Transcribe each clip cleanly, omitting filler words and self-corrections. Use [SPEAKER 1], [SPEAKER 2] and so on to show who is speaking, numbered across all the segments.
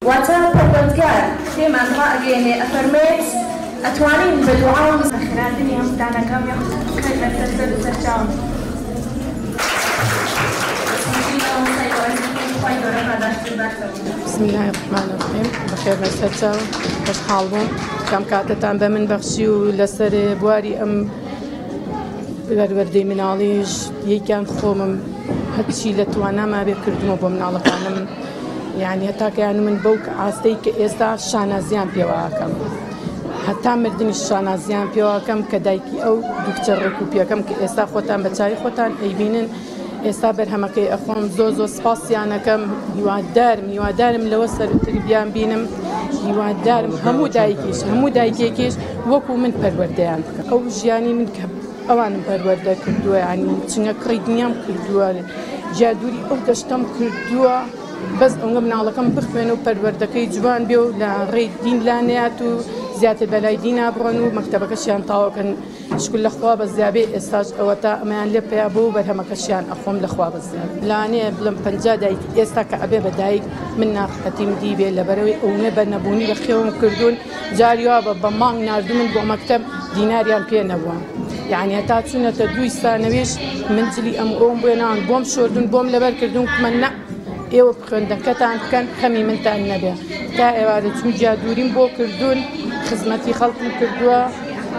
[SPEAKER 1] واتە پەروەردگار پێمان ڕائەگەیەنێ ئەفەرموێت، ئەتوانین بە دوعا و.
[SPEAKER 2] بەخێرهاتنی هەموو دانەکەم یاخود بکەن لەسەر سەر و سەرچاوم.
[SPEAKER 1] مامۆستای بەڕێزی خوای گەورە پاداشتت باتەوە.
[SPEAKER 3] بسم اللە الرحمن الرحیم بەخێربێن سەرچاو خۆشحاڵ بووم کەم کاتەتان بە من بەخشی و لەسەر بواری ئەم پەروەردەی مناڵیش یەکیان خۆمم هەرچی لە تواناما بێ کردومە بۆ مناڵەکانم یعنی هەتاکەیان من بەو ئاستەی کە ئێستا شانازیان پێوەکەم هەتا مردنی شانازیان پێوەکەم کە دایکی ئەو دوکچە ڕێک و پێکەم کە ئێستا خۆتان بە چاوی خۆتان ئەیبینن ئێستا بەرهەمەکەی ئەخۆم زۆر زۆر سپاسیانەکەم هیوادارم هیوادارم لەوە سەروتر بیان بینم هیوادارم هەموو دایکیش هەموو دایکێکیش وەکو من پەروەردەیان بکەم ئەو ژیانی من کە ئەوانم پەروەردە کردووە ینی چنگە کڕی دنیام کردووە جیادووری ئەو دەشتەم کردووە بەس ئەوە مناڵەکەم بخوێن و پەروەردەکەی جوان بێ و لە ڕێی دین لانیات و زیاتر بەلای دینا بڕۆن و مەکتەبەکەشیان تاوەکەن شکر لە خوا بەزیابێ ئێستاش ئەوەتا ئەمەیان لێ پەیا بوو بەرهەمەکەشیان ئەخۆم لە خوا بەزیاد لانەیە بڵم 50 دایک ئێستا کە ئەبێ بە دایک من ناڕەحەتیم دیبێ لەبەرەوەی ئەونە بە نەبوونی بە خێوم کردوون جاری وا بە بە مانگ ناردومن بۆ مەکتەب دیناریان پێ نەبووە یعنی هەتا چوونەتە دووی سانەویش من جلی ئەم ئەوم بۆ ناون بۆم شۆردون بۆم لەبەر کردوون کومە نە ئێوە خوێندنەکەتان بکەن خەمی منتان نەبێ تا ئێوارە چوون جیا دووریم بۆ کردوون خزمەتی خەڵکم کردووە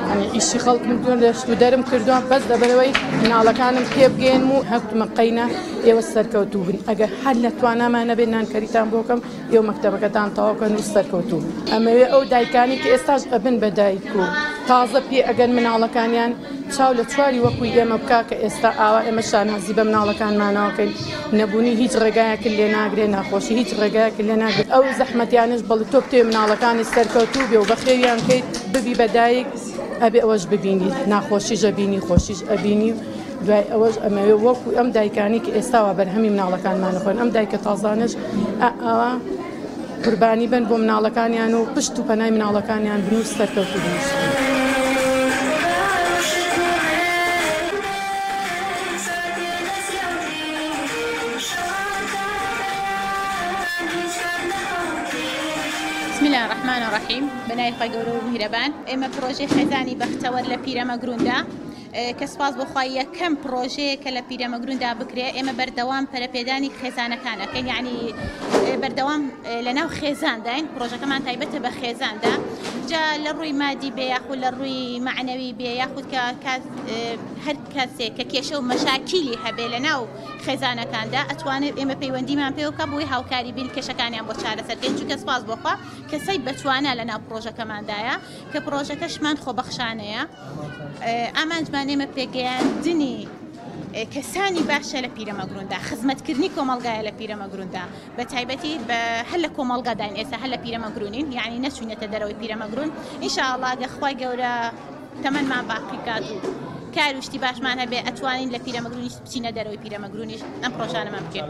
[SPEAKER 3] یعنی ئیشی خەڵکم کردووە دەشت و دەرم کردووە بەس لەبەرەوەی مناڵەکانم پێ بگەیەنم و هەکتمە قەینە ئێوە سەرکەوتوو بن ئەگەر هەر لە توانامان نەبێت نانکەریتان بۆ بکەم ئێوە مەکتەبەکەتان تەواو کەن و سەرکەوتوو بن. ئەمەوێ ئەو دایکانەی کە ئێستاش ئەبن بە دایک و تازە پێ ئەگەن مناڵەکانیان چاو لە چواری وەکوی ئێمە بکا کە ئێستا ئاوا ئێمە شانازی بە مناڵەکانمانەوە کەین نەبوونی هیچ ڕێگایەکت لێ ناگرێ ناخۆشی هیچ ڕێگایەکت لێ ناگرێت ئەو زەحمەتیانەش بەڵی تۆ بتەوێ مناڵەکانت سەرکەوتوو بێ و بەخێویان کەیت ببی بە دایک ئەبێ ئەوەش ببینیت ناخۆشیش ئەبینی خۆشیش ئەبینی دوای ئەوەش ئەمەوێ وەکو ئەم دایکانی کە ئێستاوا بەرهەمی مناڵەکانمان خۆن ئەم دایکە تازانەش ئاوا قوربانی بن بۆ مناڵەکانیان و پشت و پەنای مناڵەکانیان بن و سەرکەوتوو بن.
[SPEAKER 4] بسم اللە الرحمن الرحیم بەناوی خوای گەورە و میهرەبان ئێمە پرۆژەی خێزانی بەختەوەر لە پیرەمەگروندا کە سوپاس بۆ خوا یەکەم پڕۆژەیە کە لە پیرەمەگروندا بکرێ ئێمە بەردەوام پەرەپێدانی خێزانەکان ئەکەین یعنی بەردەوام لەناو خێزانداین پڕۆژەکەمان تایبەتە بە خێزاندا جا لە ڕووی مادی بێ یاخود لە ڕووی معنەوی بێ یاخود کە هەر کەسێک کە کێشە و مەشاکیلی هەبێ لە ناو خێزانەکاندا ئەتوانێت ئێمە پەیوەندیمان پێوە بکا بۆی هاوکاری بین کێشەکانیان بۆ چارەسەر بکەین چونکە سوپاس بۆ خوا کەسەی بەتوانا لە ناو پڕۆژەکەماندایە کە پڕۆژەکەشمان خۆبەخشانەیە ئامانجمان ئێمە پێگەیاندنی کەسانی باشە لە پیرەمەگروندا خزمەتکردنی کۆمەڵگایە لە پیرەمەگروندا بە تایبەتی هەر لە کۆمەڵگاداین ئێستا هەر لە پیرەمەگرونین یعنی نەچوینەتە دەرەوەی پیرەمەگرون ئینشاءڵڵا گە خوای گەورە تەمەنمان باقی کات و کار و شتی باشمان هەبێ ئەتوانین لە پیرەمەگرونیش بچینە دەرەوەی پیرەمەگرونیش ئەم پرۆژانەمان بکەین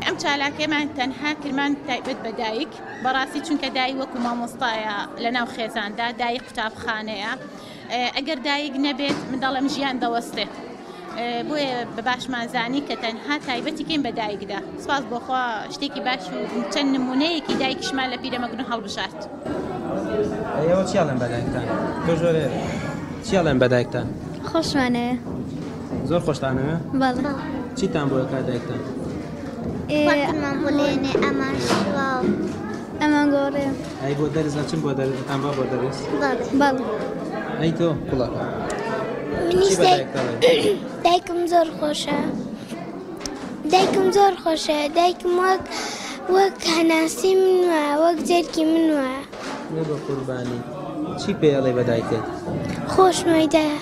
[SPEAKER 4] ئەم چالاکیەمان تەنها کرمان تایبەت بە دایک بەڕاستی چونکە دایک وەکو مامۆستایە لەناو خێزاندا دایک قوتابخانەیە ئەگەر دایک نەبێت من دەڵێم ژیان دەوەستێت بۆیە بە باشمان زانی کە تەنها تایبەتی کەین بە دایکدا سپاس بۆخوا شتێکی باش و چەند نمونەیەکی دایکیشمان لە پیرەمەگرون هەڵبژارد.
[SPEAKER 5] ئێوە چی ئەڵێن بە دایکتان؟ تۆ ژۆرێ چی ئەڵێن بە دایکتان؟
[SPEAKER 6] خۆشمانەوێ.
[SPEAKER 5] زۆر خۆشتانەوێ؟
[SPEAKER 6] بەڵێ.
[SPEAKER 5] چیتان بۆ ئەکات دایکتان؟
[SPEAKER 6] خواردنمان بۆ لێنێ ئەمان شواو ئەمان گۆڕێ.
[SPEAKER 5] ئەی بۆ دەرس ئەچن بۆ دەرس ئەتان با بۆ دەرس؟
[SPEAKER 6] بەڵێ.
[SPEAKER 5] ئەی تۆ کوڵەکە؟
[SPEAKER 6] منیش دایکم زۆر خۆشە. دایکم زۆر خۆشە دایکم وەک وەک هەناسی من وایە وەک جەرگی من وایە.
[SPEAKER 5] بە قوربانی چی پێ ئەڵێ بە دایکت؟
[SPEAKER 6] خۆشمەوێی دایە.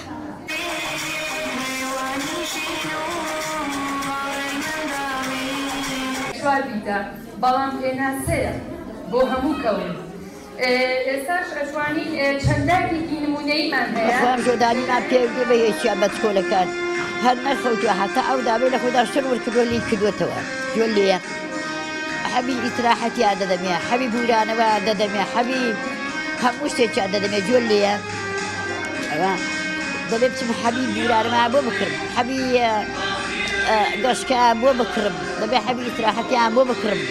[SPEAKER 1] چوار بیتە بەڵام پێناسەیە بۆ هەموو کەون. ئێستاش ئەتوانین چەند دایکێکی نموونەییمان هەیە.
[SPEAKER 7] خۆیان جۆدانیمان پێ بێ بە یەکیان بەچکۆلەکان هەر نەخەوتوە هەتا ئەو دابەی لە خۆدا شەر ور کردوە لێی کردوەتەوە جۆ لێیە حەبی ئیسراحەتیان دەدەمێ حەبی بورانەوە دەدەمێ حەبی هەموو شتێکیان دەدەمێ جۆ لێیە ئەوە دەبێ بچم حەبی بورانەوە بۆ بکڕم حەبی گەشکە بۆ بکڕم دەبێ حەبی ئیسراحەتیان بۆ بکڕم.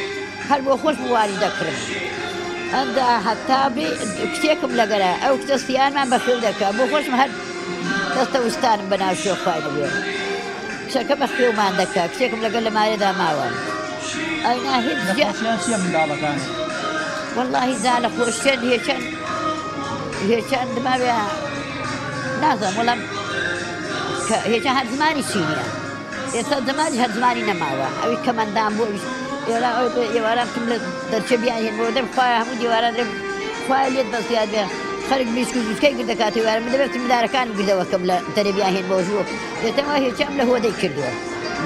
[SPEAKER 7] هەر بۆ خۆش بواری دەکڕم. ئەندا هەتا بێ کچێکم لەگەرە ئەو کچە سیانمان بەخێو دەکا بۆ خۆشم هەر دەستە وستانم بە ناو شوێ خوای دەبێ کچەکە بەخێومان دەکا کچێکم لەگەر لە مارێدا ماوە ئەینا هیچ
[SPEAKER 5] لە خۆشیان چییە منداڵەکان؟
[SPEAKER 7] وەڵاهی زا لە خۆشیان هێچەند هێچەند دماوێ نازانم وەڵام کە هێچە هەر زمانی چی نییە ئێستا زمانی هەر زمانی نەماوە ئەوی کەمەندان بوو ئەویش ئێواران بچم لە دەرچە بیانهێنمەوە دەم خوایە هەموو دیواران دەم خوایە لێت بەزیاد بێ خەرک میشک و جوچکەی گردەکات ئێوارە من دەبێت بچم دارەکانم گردەوەکەم لە دەرێ بیانهێنمەوە ژوو ئێتەمە هێچەم لە هۆدەی کردووە.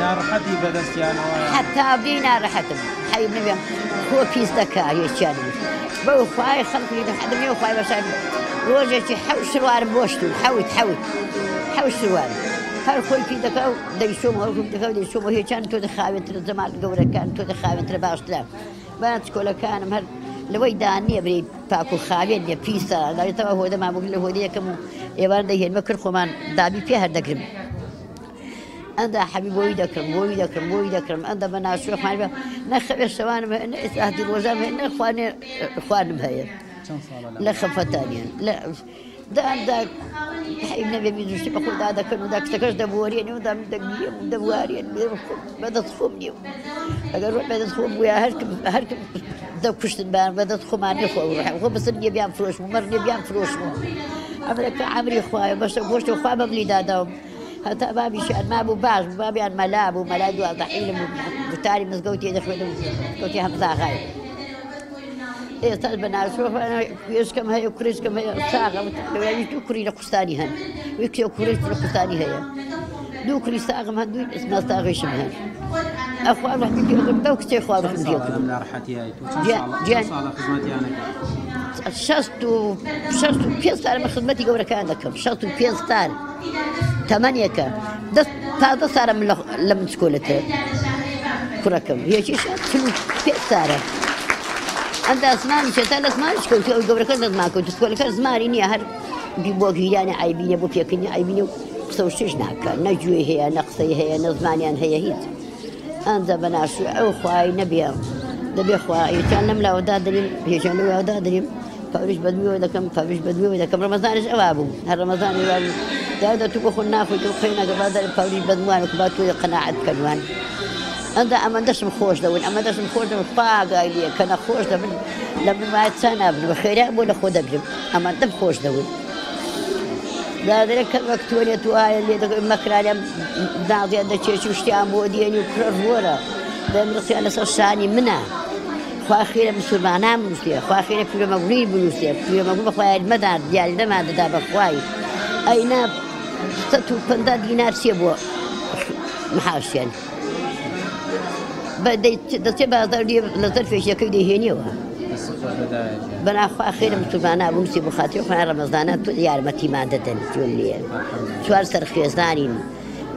[SPEAKER 5] ناڕەحەتی بەدەستیانەوە؟
[SPEAKER 7] حەتا بێی ناڕەحەتم حەیب نەبێ خۆ پیس دەکا هێچیان بەو خوای خەڵکی حەدم نییە خوای بەشار ڕۆژێکی حەوت شروارم بۆ شتون حەوت حەوت حەوت شروار هەر خۆی پی دەکا و دەیشۆم هەڵکم دەکا و دەیشۆم و هێچان تۆ دەخاوێنترە جەمال گەورەکان تۆ دەخاوێنترە باشترە بەیان چکۆلەکانم هەر لەوەی دا نییە برێ پاک و خاوێن نییە پیسە لەوێتەوە هۆدەمان بوو لە هۆدەیەکەم و ئێوان دەهێنمە کرد خۆمان دابی پێ هەر دەگرم ئەندا حەبی بۆی دەکرم بۆی دەکرم بۆی دەکرم ئەندە بە ناشوێ خوان بە نەخەوێ شەوانم هەیە نە ئیسراحەتی ڕۆژان هەیە نە خوانێ خواردنم هەیە لە خەفەتانیان لە داندا حەیب نەبێ میزوشتی بە خۆدا دەکەن و دا کچەکەش دەبوەرێنێ و دام دەگیرێم و دەبوارێن بەدەست خۆم نییە ئەگەر ڕۆح بەدەست خۆم بووە هەرکم هەرکم دەکوشتن بەیان بەدەست خۆمان نیە خۆ ڕۆح خۆ بەسەر نیە بیان فرۆشم و مەڕ نیە بیان فرۆشم و ئەمرەکە عەمری خوایە بەشە گۆشت خوا بەملی داداوم هەتا بابیشیان مابوو باش بوو بابیان مەلا بوو مەلای 12 عیلم بوو گوتاری مزگەوتی دەخوێندم مزگەوتی هەمزاغای ئێستاش بە ناسۆ کوێشکەم هەیە کوریشکەم هەیە ساغە لەوێ دوو کوری لە قوستانی هەن وی کێ کوریش لە قوستانی هەیە دوو کوری ساغم هەن دوو ناساغیشم هەن ئەخوا ڕەحمی پێ بکەم بەو کچێ خوا ڕەحمی پێ بکەم 65 ساڵە من خزمەتی گەورەکان دەکەم 65 ساڵ تەمەنێکە دەست 15 ساڵە من لە من چکۆلەتر کوڕەکەم یەکیش 45 ساڵە ئەندا زمانی چێتا لە زمانیش کەوتو ئەو گەورەکە لە زمان کەوتو چکۆلەکە زمانی نییە هەر بۆ گیرانی عەیبی نیە بۆ پێکردنی عەیبی نیە و قسە و شتیش ناکە نە گوێی هەیە نە قسەی هەیە نە زمانیان هەیە هیچ ئەنجا بە ناشوێ ئەو خوای نەبێ دەبێ خوا یەکیان لەم لاوە دادەنیم یەکیان لەو لاوە دادەنیم پەرویش بەدوێوە دەکەم پەرویش بەدوێوە دەکەم ڕەمەزانیش ئەوا بوو هەر ڕەمەزانی وا بوو دادا تو بۆ خۆ ناخۆی تۆ قەی ناکە با دەرێ پەرویش بەدوان و با تۆ قەناعەت بکەن وان ئەندا ئەمە دەشم خۆش دەون ئەمە دەشم خۆش دەون خوا ئاگای لێ کە نەخۆش دەبن لە من وایە چا نابن و خێرا بۆ لە خۆ دەگرم ئەمە دەم خۆش دەون دادرە کە وەک تۆنێ تو ئایا لێ دەکەن مەکرانیان نازیان دەچێکی و شتیان بۆ دێنی و کوڕە ڕۆرە دەم ڕسیان لەسەر شانی منە خوا خێرە مسلمانان بنووسێ خوا خێرە پیرەمەگوری بنووسێ پیرەمەگو بەخوا یاریمەدان دیاریدەمان دەدا بەخوای ئەینا 150 دینار چیە بۆ محاشیان دەچێ بازار لە زەرفێکیەکەی دەیهێنیەوە بەناخوا خێرە مسلمانە بنووسێ بۆ خاتری خۆیان ڕەمەزانە تۆ یارمەتیمان دەدەن چۆن نییە چوار سەر خێزانین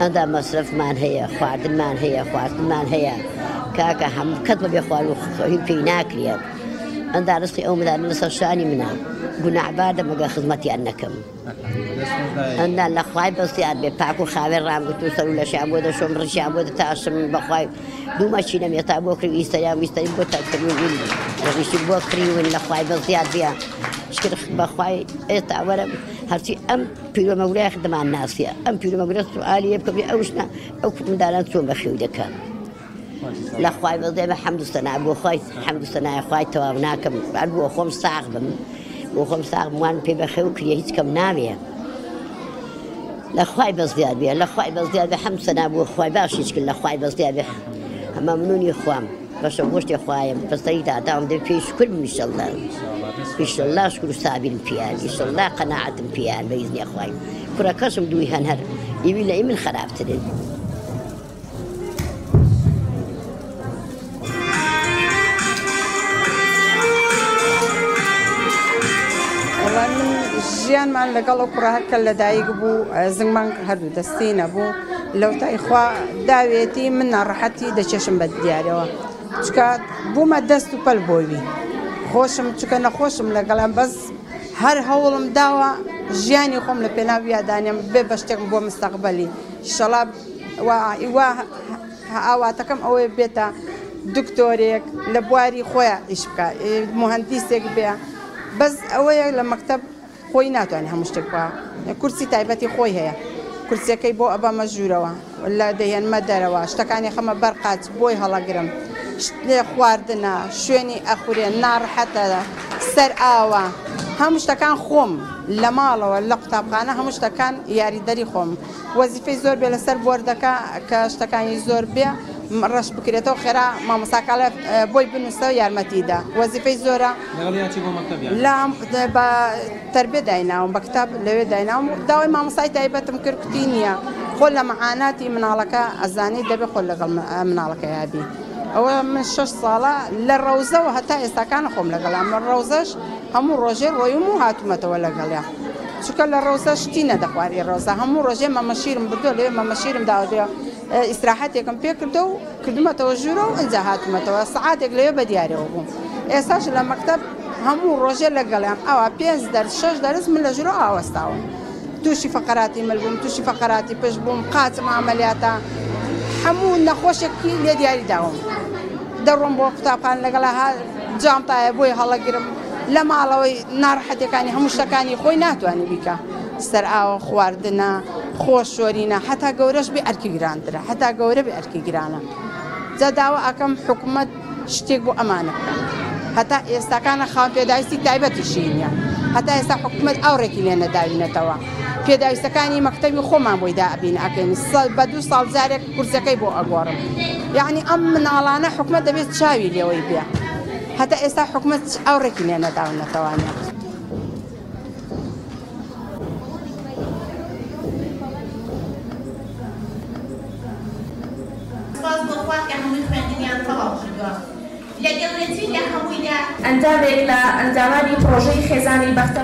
[SPEAKER 7] ئەندا مەسرەفمان هەیە خواردنمان هەیە خواردنمان هەیە کاکە هەموو کەس بەبێ خوارد و خۆی پێی ناکرێ ئەندا ڕزقی ئەو منداڵە لەسەر شانی منە گوناحبار دەم ئەگەر خزمەتیان نەکەم ئەندا لە خوای بەسیار بێ پاک و خاوێن ڕامگرت و سەر و لەشیان بۆ دەشۆم ڕیشیان بۆ دەتاشم بەخوای دوو مەکینەم ئێستا بۆ کڕی ئیسەریان ویستەریم بۆ تاکردن ڕیشی بۆ کڕیون لە خوای بەزیاد بێ شکر بەخوای ئێستا وەرە هەرچی ئەم پیرۆمەگرای خدمان ناسیە ئەم پیرۆمەگرە سوالی لێ بکە بێ ئەو ژنە ئەو مندالان چۆن بەخێو دەکا لە خوای بەزێ بە حەمد و سەنا بۆ خوای حەمد و سەنای خوای تەواو ناکەم هەر بۆ خۆم ساغ بم بۆ خۆم ساغ بم وان پێ بەخێو کریە هیچ کەم ناوێ لە خوای بەزیاد بێ لە خوای بەزیاد بێ حەمد سەنا بۆ خوای باش هیچ کرد لە خوای بەزیاد بێ مەمنونی خوام بەشە گۆشتی خوایە بەسەری داداوم دەبێ پێی شکر بم ئیشەڵڵا ئیشەڵڵا شکر و سابیرم پیان ئیشەڵڵا قەناعەتم پیان بە ئیزنی خوای کوڕەکەشم دووی هەن هەر ئیوی لە ئیمن خراپترن.
[SPEAKER 8] ژیانمان لەگەڵ ئەو کوڕە هەر کە لەدایک بوو زنگمان هەردوو دەستی نەبوو لەوتای خوا داوێتی من ناڕەحەتی دەچێشم بە دیارەوە چکە بوومە دەست و پەل بۆوی خۆشم چکە نەخۆشم لەگەڵم بەس هەر هەوڵم داوە ژیانی خۆم لە پێناو یادانیم بێ بە شتێکم بۆ مستەقبەلی شەڵا وا ئاواتەکەم ئەوەیە بێتە دکتۆرێک لە بواری خۆیان ئیش بکە، مهندیسێک بێ. بەس ئەوەیە لە مەکتەب خۆی ناتوانێت هەموو شتێک بکا، کورسی تایبەتی خۆی هەیە، کورسیەکەی بۆ ئەبەمە ژوورەوە، لە دەهێنمە دەرەوە، شتەکانی خەمە بەر قاچ بۆی هەڵەگرم، خواردنە، شوێنی ئەخورێ، ناڕەحەتە، سەر ئاوە، هەموو شتەکان خۆم لە ماڵەوە لە قوتابخانە هەموو شتەکان یاریدەری خۆم. وەزیفەی زۆر بێ لەسەر بۆردەکە کە شتەکانی زۆر بێ ڕەش بکرێتەوە، خێرا مامۆستاکە بۆی بنووسەوە یارمەتیدا. وەزیفەی زۆرە لە بە تەربیە دایناوم، بە کتاب لەوێ دایناوم. داوای مامۆستای تایبەتم کرد، کوتی نییە، خۆ لە مەعاناتی مناڵەکە ئەزانی دەبێ خۆ لەگەڵ مناڵەکەیا بی. ئەوە من 6 ساڵە لە ڕەوزەوە هەتا ئێستاکانە خۆم لەگەڵا. من ڕەوزەش هەموو ڕۆژێ ڕۆیم و هاتوومەتەوە لەگەڵیا، چونکە لە ڕەوزە شتی نەدەخواری. ڕەوزە هەموو ڕۆژێ مەمەشیرم بردووە لەوێ، مەمەشیرم داوە لێ، ئیسراحەتێکم پێ کردو و کردومەتەوە ژوورە و ئینجا هاتوومەتەوە. سەعاتێک لەوێ بە دیارەوە بووم. ئێستاش لە مەکتەب هەموو ڕۆژێ لەگەڵیان ئەوە 5 دەرس 6 دەرس من لە ژوورە ئاوەستاوم. تووشی فەقەراتی مل بووم، تووشی فەقەراتی پشت بووم، قاچم عملیاتە، هەموو نەخۆشێکی لێ دیاری داوم. دەڕۆم بۆ قوتابخانە لەگەڵا جامتایە بۆی هەڵەگرم. لە ماڵەوەی ناڕەحەتەکانی هەموو شتەکانی خۆی ناتوانێت بیکە، سەر ئاوە، خواردنە، خۆشۆرینە، حتا گەورەش بێ ئەرکی گرانترە، حتا گەورە بێ ئەرکی گرانە. جا داوا ئەکەم حکوومەت شتێک بۆ ئەمانە بکە. هەتا ئێستاکانە خاوەن پێداویستی تایبەتیشی نییە، هەتا ئێستا حکوومەت ئاوڕێکی لێ نەداوینەتەوە. پێداویستەکانی مەکتەبی خۆمان بۆی دابین ئەکەین، بە 2 ساڵ جارێک کورسەکەی بۆ ئەگۆڕم. یعنی ئەم مناڵانە حکوومەت دەبێت چاوی لێوەی بێ. هەتا ئێستا حکوومەت ئاوڕێکی لێ نەداونەتەوانە.
[SPEAKER 4] سپاس بۆ خوا کە هەمووی خوێندنیان تەواو کردووە. لە گەورەترین لە هەموویدا
[SPEAKER 2] ئەندامێک لە ئەندامانی پرۆژەی خێزانی بەختەوەر.